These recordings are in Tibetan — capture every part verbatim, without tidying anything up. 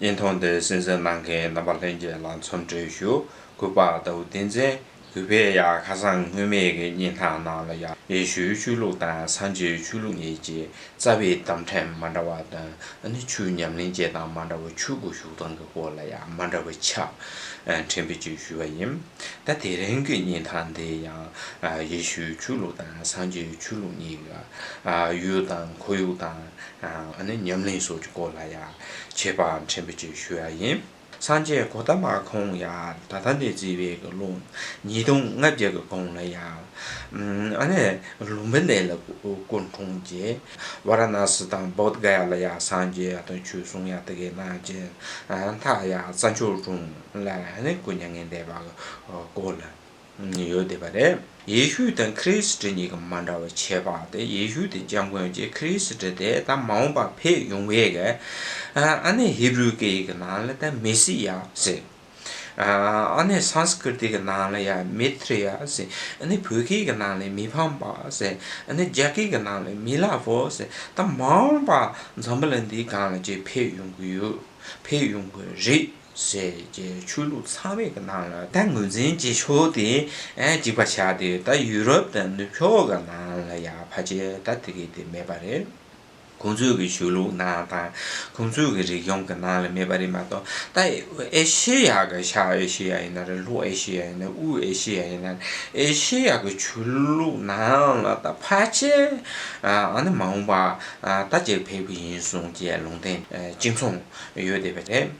བརྙན་ཐུང་འདི་གསན་གཟིགས་གནང་མཁན་རྣམ་པ་ལྷན་རྒྱས་ལ་འཚམས་འདྲི་ཞུ། གུས་པ་ཟླ་བ་བསྟན་འཛིན། གུས་པས་ཡང་ཁ་སང་སྔོན་མའི་གི་བརྙན་ཐུང་ནང་ལ་ཡང་ཡེ་ཤུའི་ཆོས་ལུགས་དང་སངས་རྒྱས་ཆོས་ལུགས་གཉིས་ཀྱི་རྩ་བའི་དམ་ཕྲན་མ་འདྲ་བ་དང་། ཨ་ནི་ཆོས་ཉམས་ལེན་བྱེད་སྟངས་མ་འདྲ་བ། ཆོས་གོས་ཞུགས་སྟངས་ཀྱི་སྐོར་ལ་ཡང་མ་འདྲ་བ་ཆ་ཕྲན་བུ་ཅིག་ཞུས་པ་ཡིན། ད་དེ་རིང་གི་བརྙན་ཐུང་འདི་ཡང་ཡེ་ཤུའི་ཆོས་ལུགས་དང་སངས་རྒྱས་ཆོས་ལུགས་གཉིས་ཀྱི་ཡུལ་དང་ཁོར་ཡུག་དང་། ཨ་ནི་ཉམས་ལེན་སོགས་ཀྱི་སྐོར་ལ་ཡང་ཁྱད་པར་ཕྲན་བུ་ཅིག་ཞུ་ཡ་ཡིན། སངས་རྒྱས་གོ་ཏ་མ་ཁོང་ཡང་ད་ལྟ་ནས་བརྩིས་པའི་གི་ལོ་ཉིས་སྟོང་ལྔ་བརྒྱ་གི་གོང་ལ་ཡང་། ཨ་ནི་ལུམ་བི་ནི་ལ་སྐུ་འཁྲུངས་རྗེས། ཝཱ་ར་ཎ་སི་དང་བོདྷ་ག་ཡ་ལ་ཡང་སངས་རྒྱས་ཡག་དང་ཆོས་གསུང་ཡག་དེ་གའི་གནང་རྗེས། མཐར་ཡང་རྩྭ་མཆོག་གྲོང་ལ་ཨ་ནི་སྐུ་མྱ་ངན་འདས་པ་གི་སྐོར་ལ། ཡོད་བསྡད་པ་རེད། ཡེ་ཤུ་དང་ཁྲིས་ཏི་གཉིས་ཀྱི་མ་འདྲ་བའི་ཁྱད་པར་དེ། ཡེ་ཤུ་དེ་སྐྱབས་མགོན་གྱི། ཁྲིས་ཏི་དེ་ད་མ་འོངས་པར་ཕེབས་ཡོང་བའི་གི། ཨ་ནི་ཧི་བྷུ་རུ་སྐད་ཡིག་གི་ནང་ལ་ད་མེ་སི་ཡ་ཟེར། ཨ་ནི་སཾ་སྐྲྀ་ཏ་གི་ནང་ལ་ཡང་མེ་ཐི་རི་ཡ་ཟེར། ཨ་ནི་བོད་སྐད་གི་ནང་ལ་མི་ཕམ་པ་ཟེར། ཨ་ནི་རྒྱ་སྐད་གི་ནང་ལ་མི་ལ་ཧྥོ་ཟེར། ད་མ་འོངས་པར་འཛམ་བུ་གླིང་འདིའི་སྒང་ལ་ཅིག་ཕེབས་ཡོང་གི་ཡོད། ཕེབས་ཡོང་གི་རེད་ཟེར་གྱི་ཆོས་ལུགས་ཚང་མའི་གི་ནང་ལ་ད་ངོས་འཛིན་བྱེད་ཕྱོགས་དེ་ཨེ་གཅིག་པ་ཆགས་ཏེ། ད་ཡུ་རོབ་དང་ནུབ་ཕྱོགས་གི་ནང་ལ་ཡང་ཕལ་ཆེར་ད་དེ་གི་དེ་མེད་པ་རེད། ཁོང་ཚོའི་གི་ཆོས་ལུགས་ནང་དང་ཁོང་ཚོའི་གི་རིག་གཞུང་གི་ནང་ལ་མེད་པ་རེད་མ་གཏོགས། ད་ཨེ་ཤེ་ཡ་གི་ཤར་ཨེ་ཤེ་ཡ་ཡིན་ན་རེད། ལྷོ་ཨེ་ཤེ་ཡ་ཡིན་ན། དབུས་ཨེ་ཤེ་ཡ་ཡིན་ན། ཨེ་ཤེ་ཡ་གི་ཆོས་ལུགས་ནང་ལ་ད་ཕལ་ཆེར་ཨ་ནི་མ་འོངས་པ་ད་ཅིག་ཕེབས་གི་ཡིན་གསུངས་ཀྱི་ལུང་བསྟན་གཅིག་མཚུངས་ཡོད་བསྡད་པ་རེད།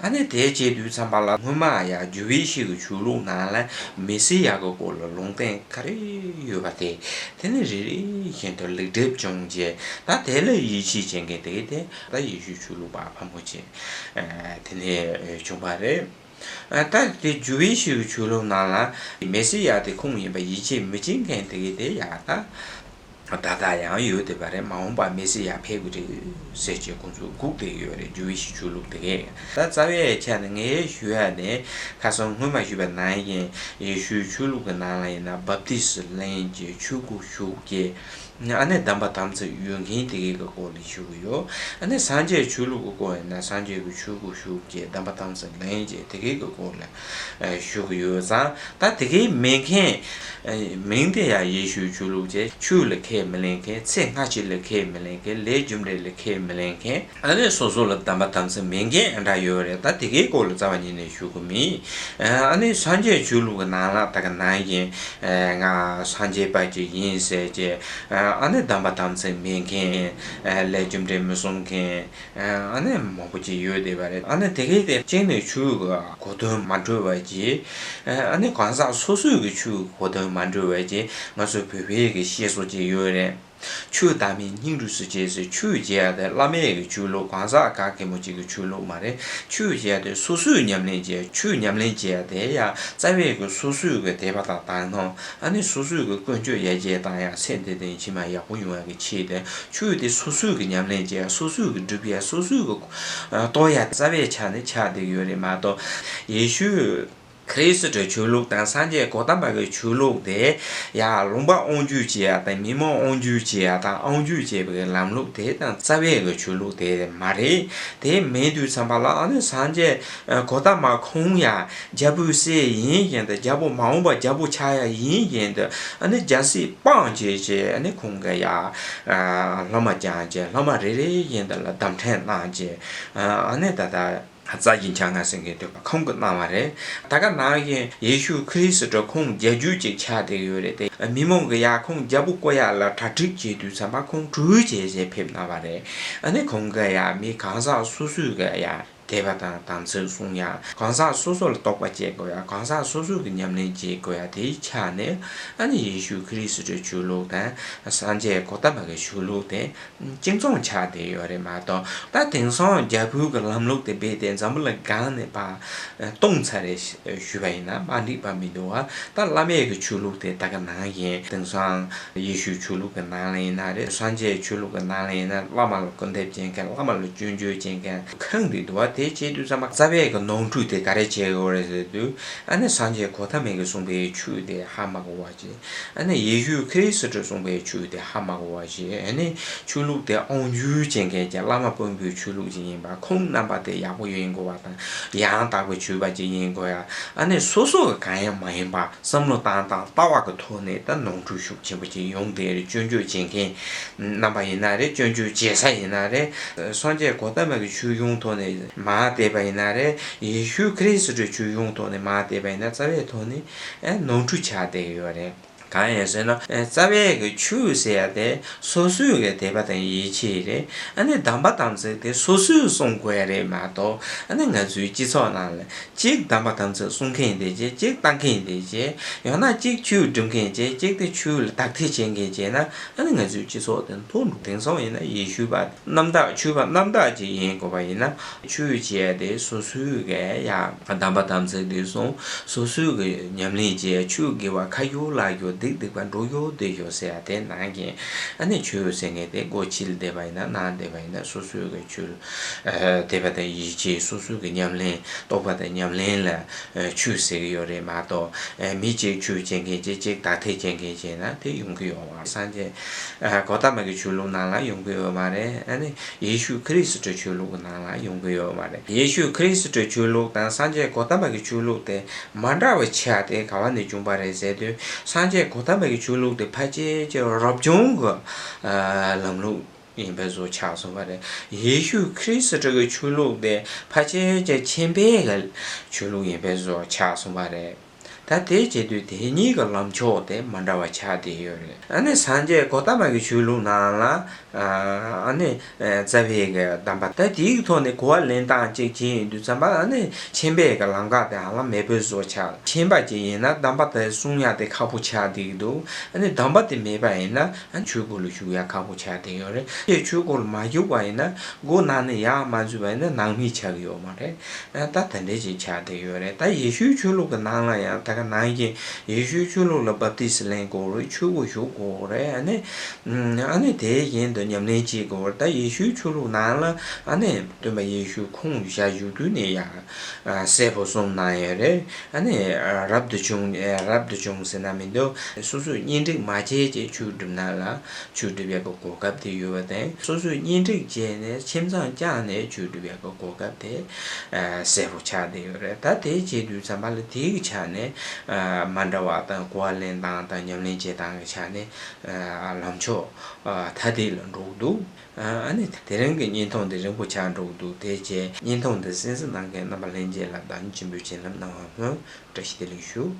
ཨ་ནི་དེ་བྱེད་དུས་ཙམ་པ་ལ་སྔོན་མ་ཡང་ཇུ་ཝི་ཤི་གི་ཆོས་ལུགས་ནང་ལ་མེ་སི་ཡ་གི་སྐོར་ལ་ལུང་བསྟན་ག་རེ་ཡོད་པ་དེ། དེ་ནི་རེ་རེ་བཞིན་དུ་ལེགས་གྲུབ་བྱུང་རྗེས། ད་དེ་ལ་ཡིད་ཆེས་བྱེད་མཁན་དེ་གི་དེ་ད་ཡེ་ཤུ་ཆོས་ལུགས་པ་ཕལ་མོ་ཆེ་དེ་ནས་བྱུང་བ་རེད། ད་དེ་ཇུ་ཝི་ཤི་གི་ཆོས་ལུགས་ནང་ལ་མེ་སི་ཡ་དེ་ཁོང་ཡིན་པ་ཡིད་ཆེས་མི་བྱེད་མཁན་དེ་གི་དེ་ཡང་ད། ད་ལྟ་ཡང་ཡོད་བསྡད་པ་རེད། མ་འོངས་པར་མེ་སི་ཡ་ཕེབས་ཀྱི་རེད་ཟེར་གྱི་ཁོང་ཚོ་སྒུག་བསྡད་ཡོད་རེད། ཇུ་ཝི་ཤི་ཆོས་ལུགས་དེ་གས། ད་རྩ་བའི་ཆ་ནས་ངས་ཞུ་ཡ་ནི། ཁ་སང་སྔོན་མ་ཞུས་པ་ནང་བཞིན་ཡེ་ཤུའི་ཆོས་ལུགས་ཀྱི་ནང་ལ་ཡིན་ན་བབ་ཏི་སི་ལེན་གྱི། ཆོས་གོས་ཞུགས་ཀྱི། ཨ་ནི་དམ་པ་དམ་ཚིག་ཡོད་མཁན་དེ་གས་ཀྱི་སྐོར་ལ་ཞུ་གི་ཡོད། ཨ་ནི་སངས་རྒྱས་ཆོས་ལུགས་ཀྱི་སྐོར་ཡིན་ན་སངས་རྒྱས་ཀྱི་ཆོས་གོས་ཞུགས་ཀྱི། དམ་པ་དམ་ཚིག་ལེན་གྱི་དེ་གས་ཀྱི་སྐོར་ལ་ཞུ་གི་ཡོད་ཙང་། ད་དེ་གའི་མེད་མཁན། མིང་དེ་ཡང་ཡེ་ཤུའི་ཆོས་ལུགས་བྱས། ཆོས་ལ་ཁས་མི་ལེན་མཁན། ཚེ་སྔ་ཕྱི་ལ་ཁས་མི་ལེན་མཁན། ལས་རྒྱུ་འབྲས་ལ་ཁས་མི་ལེན་མཁན། ཨ་ནི་སོ་སོ་ལ་དམ་པ་དམ་ཚིག་མེད་མཁན་འདྲ་ཡོད་རེད། ད་དེ་གའི་སྐོར་ལ་རྩ་བ་ཉིད་ནས་ཞུ་གི་མེད། ཨ་ནི་སངས་རྒྱས་ཆོས་ལུགས་ཀྱི་ནང་ལ་ད་ག་ནང་བཞིན་ང་སངས་རྒྱས་པ་ཅིག་ཡིན་ཟེར་གྱི། ཨ་ནི་དམ་པ་དམ་ཚིག་མེད་མཁན། ལས་རྒྱུ་འབྲས་མི་སྲུང་མཁན། ཨ་ནི་མང་པོ་ཅིག་ཡོད་བསྡད་པ་རེད། ཨ་ནི་དེ་གའི་དེ་གཅིག་ནས་ཆོས་ཀྱི་གོ་དོན་མ་འགྲོ་བ་ཅིག་ཨ་ནི་གང་ཟག་སོ་སོའི་གི་ཆོས་ཀྱི་གོ་དོན་མ་འགྲོ་བ་ཅིག་ང་ཚོ་བོད་པའི་གི་བཤད་སྲོལ་ཅིག་ཡོད་རེད། ཆོས་བདག་མེད་སྙིང་རུས་སུ་བྱེད་ཟེར། ཆོས་ཅེས་ཡ་དེ་བླ་མའི་གི་ཆོས་ལུགས། གང་ཟག་ག་གེ་མོ་ཅིག་གི་ཆོས་ལུགས་མ་རེད། ཆོས་ཅེས་ཡ་དེ་སོ་སོས་ཉམས་ལེན་བྱེད། ཆོས་ཉམས་ལེན་བྱེད་ཡ་དེ་ཡང་རྩ་བའི་གི་སོ་སོའི་གི་དད་པ་དང་དག་སྣང་། ཨ་ནི་སོ་སོའི་གི་ཀུན་སྤྱོད་ཡར་རྒྱས་བཏང་ཡ། ཚེ་འདི་དང་ཕྱི་མ་ཡག་པོ་ཡོང་ཡ་གི་ཆེད་དུ། ཆོས་དེ་སོ་སོས་གི་ཉམས་ལེན་བྱེད་ཡ། སོ་སོས་གི་སྒྲུབ་ཡ། སོ་སོས་གི་རྟོགས་ཡ་རྩ་བའི་ཆ་ནས་ཆགས་བསྡད་ཡོད་རེད་མ་གཏོགས། ཡེ་ཤུ་ཁ་རིས་ཏྲ་ཆོས་ལུགས་དང་སངས་རྒྱས་གོ་ཏ་མ་གི་ཆོས་ལུགས་དེ་ཡ་ལུང་པ་དབང་སྒྱུར་བྱེད་ཡ་དང་མི་མང་དབང་སྒྱུར་བྱེད་ཡ་དང་དབང་སྒྱུར་བྱེད་པའི་ལམ་ལུགས་དེ་དང་རྩ་བའི་གི་ཆོས་ལུགས་དེ་མ་རེད། དེ་མེད་དུས་ཙམ་པ་ལ་ཨ་ནི་སངས་རྒྱས་གོ་ཏ་མ་ཁོང་ཡ་རྒྱལ་པོའི་སྲས་ཡིན་བཞིན་དུ། རྒྱལ་པོ་མ་འོངས་པ་རྒྱལ་པོ་ཆགས་ཡ་ཡིན་བཞིན་དུ། ཨ་ནི་རྒྱལ་སྲིད་སྤངས་བྱས་བྱས། ཨ་ནི་ཁོང་གི་ཡ་སློབ་མ་བསྐྱངས་བྱས། སློབ་མ་རེ་རེ་བཞིན་དུ་ལ་གདམས་ཁྲིད་གནང་བྱས། ཨ་ནི་ད་ལྟ་རྩ་བཞིན་ཆ་ང་ཟེར་མཁན་དེ་ཁོང་གིས་གནང་བ་རེད། ད་ག་ནང་བཞིན་ཡེ་ཤུ་ཁ་རིས་ཏྲ་ཁོང་རྒྱལ་རྒྱུད་ཅིག་ཆགས་བསྡད་ཡོད་རེད་དེ། མི་མང་གི་ཡ་ཁོང་རྒྱལ་པོ་བསྐོ་ཡ་ལ་གྲ་སྒྲིག་བྱེད་དུས་ཙམ་པ་ཁོང་གྲོས་བྱས་བྱས་ཕེབས་གནང་བ་རེད། ཨ་ནི་ཁོང་གི་ཡ་མི་གང་ཟག་སོ་སོའི་གི་ཡ་དད་པ་དང་དམ་ཚིག་སྲུང་ཡ། གང་ཟག་སོ་སོ་ལ་རྟོགས་པ་སྐྱེ་དགོས་ཡ། གང་ཟག་སོ་སོ་གི་ཉམས་ལེན་བྱེད་དགོས་ཡ། དེའི་ཆ་ནས་ཨ་ནི་ཡེ་ཤུ་ཁ་རིས་ཏྲ་ཆོས་ལུགས་དང་སངས་རྒྱས་གོ་ཏ་མ་གི་ཆོས་ལུགས་དེ་གཅིག་མཚུངས་ཆགས་བསྡད་ཡོད་རེད་མ་གཏོགས། ད་དེང་སང་རྒྱ་བོད་ཀྱི་ལམ་ལུགས་དེ་རྦད་དེ་འཛམ་བུ་གླིང་སྒང་ནས་ཕར་སྟོང་ཚར་རེད་ཞུས་པ་ཡིན་ན་མ་འགྲིག་པ་མི་འདུག་བ། ད་བླ་མའི་གི་ཆོས་ལུགས་དེ་ད་ག་ནང་བཞིན་དེང་སང་ཡེ་ཤུའི་ཆོས་ལུགས་ཀྱི་ནང་ལ་ཡིན་ན་རེད། སངས་རྒྱས་ཆོས་ལུགས་ཀྱི་ནང་ལ་ཡིན་ན་བླ་མ་ལ་སྐུར་འདེབས་བྱེད་མཁན། བླ་མ་ལ་སྐྱོན་བརྗོད་བྱེད་མཁན་ཁག་འདུག་འདུག་བ། དེ་བྱེད་དུས་ཙམ་པ་རྩ་བའི་གི་ནོར་འཁྲུལ་དེ་ག་རེ་བྱེད་དགོས་རེད་ཟེར་དུས། ཨ་ནི་སངས་རྒྱས་གོ་ཏ་མ་གིས་གསུངས་པའི་ཆོས་དེ་ཧ་མ་གོ་བ་བྱེད། ཨ་ནི་ཡེ་ཤུ་ཁ་རིས་ཏྲ་གསུངས་པའི་ཆོས་དེ་ཧ་མ་གོ་བ་བྱེད། ཨ་ནི་ཆོས་ལུགས་དེ་དབང་སྒྱུར་བྱེད་མཁན་གྱི་བླ་མ་དཔོན་པོའི་ཆོས་ལུགས་ཅིག་ཡིན་པ། ཁུངས་རྣམ་པ་དེ་ཡག་པོ་ཡིན་དགོས་པ་དང་། ཡང་དག་པའི་ཆོས་པ་ཅིག་ཡིན་དགོས་ཡ། ཨ་ནི་སོ་སོ་གི་གང་ཡང་མ་ཡིན་པ། བསམ་བློ་བཏང་སྟངས་ལྟ་བ་གི་ཐོག་ནས་ད་ནོར་འཁྲུལ་ཤུགས་ཆེན་པོ་ཅིག་ཡོང་བསྡད་རེད། སྐྱོན་བརྗོད་བྱེད་མཁན་རྣམ་པ་ཡིན་ན་རེད། སྐྱོན་བརྗོད་བྱེད་ས་ཡིན་ན་རེད། སངས་རྒྱས་གོ་ཏ་མ་གི་ཆོས་གཞུང་ཐོག་ནས་མར་བལྟས་པ་ཡིན་ན་རེད། ཡེ་ཤུ་ཁ་རིས་ཏྲའི་ཆོས་གཞུང་ཐོག་ནས་མར་བལྟས་པ་ཡིན་ན། རྩ་བའི་ཐོག་ནས་ཨེ་ནོར་འཁྲུལ་ཆགས་བསྡད་ཡོད་རེད། གང་ཡིན་ཟེར་ན། ཨེ་རྩ་བའི་གི་ཆོས་ཟེར་ཡ་དེ་སོ་སོའི་གི་དད་པ་དང་ཡིད་ཆེས་རེད། ཨ་ནི་གདམས་པ་དམ་ཚིག་དེ་སོ་སོས་སྲུང་དགོས་ཡ་རེད་མ་གཏོགས། ཨ་ནི་ང་ཚོའི་སྤྱི་ཚོགས་ནང་ལ་གཅིག་གདམས་པ་དམ་ཚིག་སྲུང་མཁན་དེ་བྱས། གཅིག་ལྟ་མཁན་དེ་བྱས། ཡང་ན་གཅིག་ཆོས་སྒྲུབ་མཁན་བྱས། གཅིག་དེ་ཆོས་ལ་དག་ཐེར་བྱེད་མཁན་བྱས་ན། ཨ་ནི་ང་ཚོའི་སྤྱི་ཚོགས་དེ་མཐོ་འགྲོ། དེང་སང་ཡིན་ན་ཡེ་ཤུ་པ་རྣམ་དག་ཆོས་པ་རྣམ་དག་ཅིག་ཡིན་དགོས་པ་ཡིན་ན། ཆོས་བྱས་ཏེ་སོ་སོའི་གི་ཡ་གདམས་པ་དམ་ཚིག་དེ་སྲུང་། སོ་སོའི་གི་ཉམས་ལེན་བྱས། ཆོས་དགེ་བ་ཁ་ཡོད་ལག་ཡོད། སྡིག་སྡིག་པ་འགྲོ་ཡོད་སྡོད་ཡོད་ཟེར་ཡ་དེ་ནང་བཞིན། ཨ་ནི་ཆོས་ཟེར་མཁན་དེ་སྒོ་ཕྱི་ལ་བསྡད་པ་ཡིན་ན། ནང་བསྡད་པ་ཡིན་ན། སོ་སོའི་གི་ཆོས་ལ་དད་པ་དང་ཡིད་ཆེས། སོ་སོའི་གི་ཉམས་ལེན། རྟོགས་པ་དང་ཉམས་ལེན་ལ་ཆོས་ཟེར་གི་ཡོད་རེད་མ་གཏོགས། མི་གཅིག་ཆོས་བྱེད་མཁན་གཅིག་གཅིག་དག་ཐེར་བྱེད་མཁན་བྱས་ན་དེ་ཡོང་གི་ཡོད་མ་རེད། སངས་རྒྱས་གོ་ཏ་མ་གི་ཆོས་ལུགས་ནང་ལ་ཡོང་གི་ཡོད་མ་རེད། ཨ་ནི་ཡེ་ཤུ་ཁ་རིས་ཏྲའི་ཆོས་ལུགས་ནང་ལ་ཡོང་གི་ཡོད་མ་རེད། ཡེ་ཤུ་ཁ་རིས་ཏྲའི་ཆོས་ལུགས་དང་སངས་རྒྱས་གོ་ཏ་མ་གི་ཆོས་ལུགས་དེ་མ་འདྲ་བའི་ཆ་དེ་ག་བ་ནས་བྱུང་བ་རེད་ཟེར་དུས། སངས་རྒྱས་གོ་ཏ་མ་གི་ཆོས་ལུགས་དེ་ཕལ་ཆེར་གྱི་རབ་བྱུང་གི་ལམ་ལུགས་ཡིན་པའི་བཟོ་ཆགས་སོང་བ་རེད། ཡེ་ཤུ་ཁ་རིས་ཏྲ་གི་ཆོས་ལུགས་དེ་ཕལ་ཆེར་གྱི་ཆེན་པོའི་གི་ཆོས་ལུགས་ཡིན་པའི་བཟོ་ཆགས་སོང་བ་རེད། ད་དེ་བྱེད་དུས་དེ་གཉིས་ཀྱི་ལམ་ཕྱོགས་དེ་མ་འདྲ་བ་ཆགས་བསྡད་ཡོད་རེད། ཨ་ནི་སངས་རྒྱས་གོ་ཏ་མ་གི་ཆོས་ལུགས་ནང་ལ་ཨ་ནི་རྩ་བའི་གི་གདམས་པ་ད་དེའི་ཐོག་ནས་གོ་བ་ལེན་སྟངས་གཅིག་བྱས་ཡོང་དུས་ཙམ་པ། ཨ་ནི་ཆེན་པོའི་གི་ལམ་ཁ་དེ་ཧ་ལམ་མེད་པའི་བཟོ་ཆགས། ཆེན་པ་ཅིག་ཡིན་ན་གདམས་པ་དེ་སྲུང་ཡ་དེ་ཁག་པོ་ཆགས་བསྡད་ཀྱི་འདུག་ཨ་ནི་གདམས་པ་དེ་མེད་པ་ཡིན་ན། ཨ་ཆོས་སྒོ་ལ་ཞུགས་ཡ་ཁག་པོ་ཆགས་བསྡད་ཡོད་རེད། དེ་ཆོས་སྒོ་ལ་མ་ཞུགས་པ་ཡིན་ན། སྒོ་ནང་ནས་ཡར་མ་འཛུལ་བ་ཡིན་ན་ནང་མི་ཆགས་ཀྱི་ཡོད་མ་རེད། ཨ་ད་དེ་འདྲ་ཅིག་ཆགས་བསྡད་ཡོད་རེད། ད་ཡེ་ཤུའི་ཆོས་ལུགས་ཀྱི་ནང་ལ་ཡང་ད་ག་ནང་བཞིན་ཡེ་ཤུའི་ཆོས་ལུགས་ལ་བབ་ཏི་སི་ལེན་དགོས་རེད། ཆོས་སྒོ་ཞུགས་དགོས་རེད། ཨ་ནི་ཨ་ནི་དེ་བཞིན་དུ་ཉམས་ལེན་བྱེད་དགོས་རེད། ད་ཡེ་ཤུའི་ཆོས་ལུགས་ནང་ལ་ཨ་ནི་སྟོན་པ་ཡེ་ཤུ་ཁོང་ཞལ་བཞུགས་དུས་ནས་ཡང་གསལ་པོ་གསུངས་གནང་ཡོད་རེད། ཨ་ནི་རབ་ཏུ་བྱུང་། རབ་ཏུ་བྱུང་ཟེར་ན་མི་འདུག་སོ་སོས་གཉེན་སྒྲིག་མ་བྱས་ཀྱི་ཆོས་སྒྲུབ་ན་ལ། ཆོས་སྒྲུབ་ཡག་གི་གོ་སྐབས་དེ་ཡོད་པ་དང་། སོ་སོས་གཉེན་སྒྲིག་བྱས་ནས་ཁྱིམ་ཚང་བསྐྱངས་ནས་ཆོས་སྒྲུབ་ཡག་གི་གོ་སྐབས་དེ་གསལ་པོ་ཆགས་བསྡད་ཡོད་རེད། ད་དེ་བྱེད་དུས་ཙམ་པ་ལ་དེའི་ཆ་ནས་མ་འདྲ་བ་དང་། གོ་བ་ལེན་སྟངས་དང་ཉམས་ལེན་བྱེད་སྟངས་ཀྱི་ཆ་ནས་ལམ་ཕྱོགས་ཐ་དད་ལ་འགྲོ་གི་འདུག་ཨ་ནི་དེ་རིང་གི་བརྙན་ཐུང་འདི་རིང་པོ་ཆགས་འགྲོ་གི་འདུག་དེ་རྗེས་བརྙན་ཐུང་འདི་གསན་གཟིགས་གནང་མཁན་རྣམ་པ་ལྷན་རྒྱས་ལ་བདག་ཉིད་ཆེན་པོའི་བྱིན་རླབས་གནང་བ་སྨོན། བཀྲ་ཤིས་བདེ་ལེགས་ཞུ།